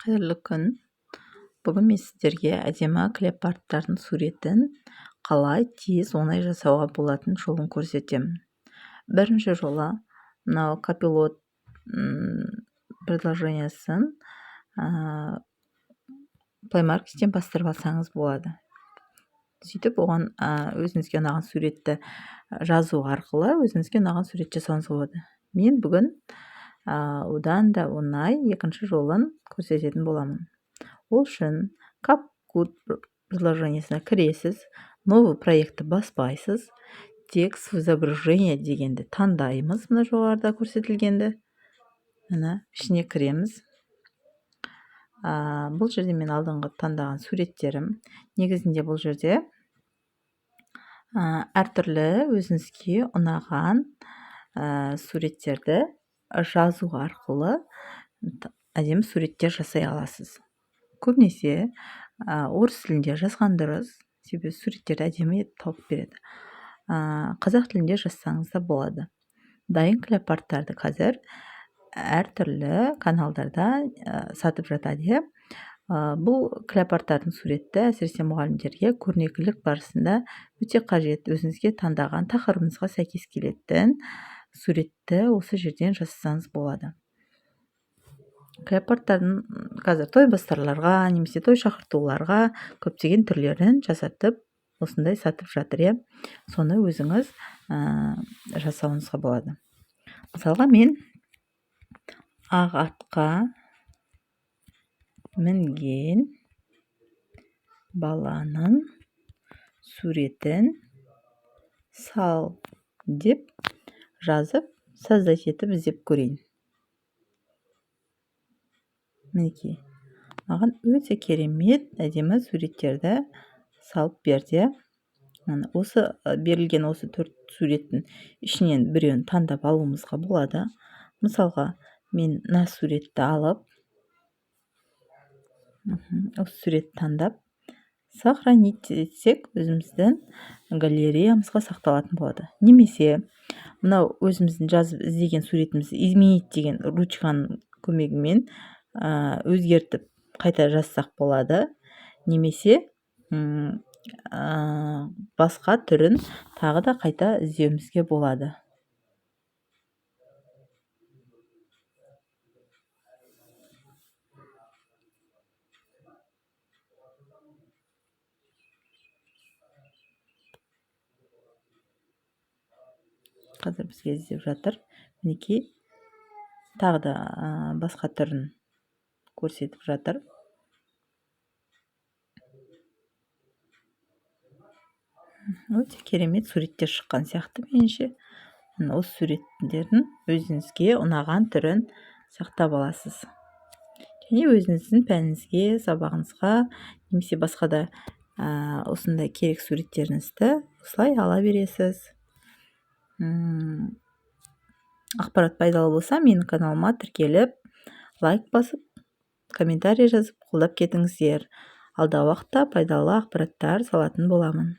Қайырлы күн! Бүгін мен сіздерге әдемі клепарттардың суретін қалай тез, оңай жасауға болатын жолын көрсетемін. Бірінші жолы мынау Copilot приложениесін Play Market'тен бастырып алсаңыз болады. Сөйтіп, оған өзіңізге ұнаған суретті жазу арқылы өзіңізге ұнаған сурет жасауыңызға болады. Мен бүгін одан да оңай екінші жолын көрсететін боламын. Ол үшін CapCut приложениесіне кіресіз, новый проектті баспайсыз, текст изображение дегенді таңдаймыз, мына жоғарыда көрсетілгенді. Міне, ішіне кіреміз. Бұл жерде мен алдыңғы таңдаған суреттерім. Негізінде бұл жерде әртүрлі өзіңізге ұнаған суреттерді жазу арқылы әдемі суреттер жасай аласыз. Көбінесе орыс тілінде жазған дұрыс, себебі суреттерді әдемі етіп тауып береді. Қазақ тілінде жазсаңыз да болады. Дайын клепарттарды қазір әртүрлі каналдарда сатып жатады, иә. Бұл клепарттардың суреті әсіресе мұғалімдерге көрнекілік барысында өте қажет. Өзіңізге таңдаған тақырыбыңызға сәйкес келетін суретті осы жерден жасасаңыз болады. Клепарттардың қазір тойбастарларға немесе той шақыртуларға көптеген түрлерін жасатып, осындай сатып жатыр, иә. Соны өзіңіз жасауыңызға болады. Мысалға, мен «Ақ атқа мінген баланың суретін сал» деп жазып, создать етіп іздеп көрейін. Мінекей, маған өте керемет, әдемі суреттерді салып берді. Осы берілген осы төрт суреттің ішінен біреуін таңдап алуымызға болады. Мысалға, мен мына суретті алып, осы суретті таңдап, сохранить етсек, өзіміздің галереямызға сақталатын болады. Немесе мынау өзіміздің жазып іздеген суретімізді изменить деген ручканың көмегімен өзгертіп, қайта жазсақ болады немесе басқа түрін тағы да қайта іздеуімізге болады. Қазір бізге іздеп жатыр. Мінекей, тағы да басқа түрін көрсетіп жатыр. Өте керемет суреттер шыққан сияқты меніңше. Осы суреттердің өзіңізге ұнаған түрін сақтап аласыз және өзіңіздің пәніңізге, сабағыңызға немесе басқа да осындай керек суреттеріңізді осылай ала бересіз. Ақпарат пайдалы болса, менің каналыма тіркеліп, лайк басып, комментарий жазып, қолдап кетіңіздер. Алдағы уақытта пайдалы ақпараттар салатын боламын.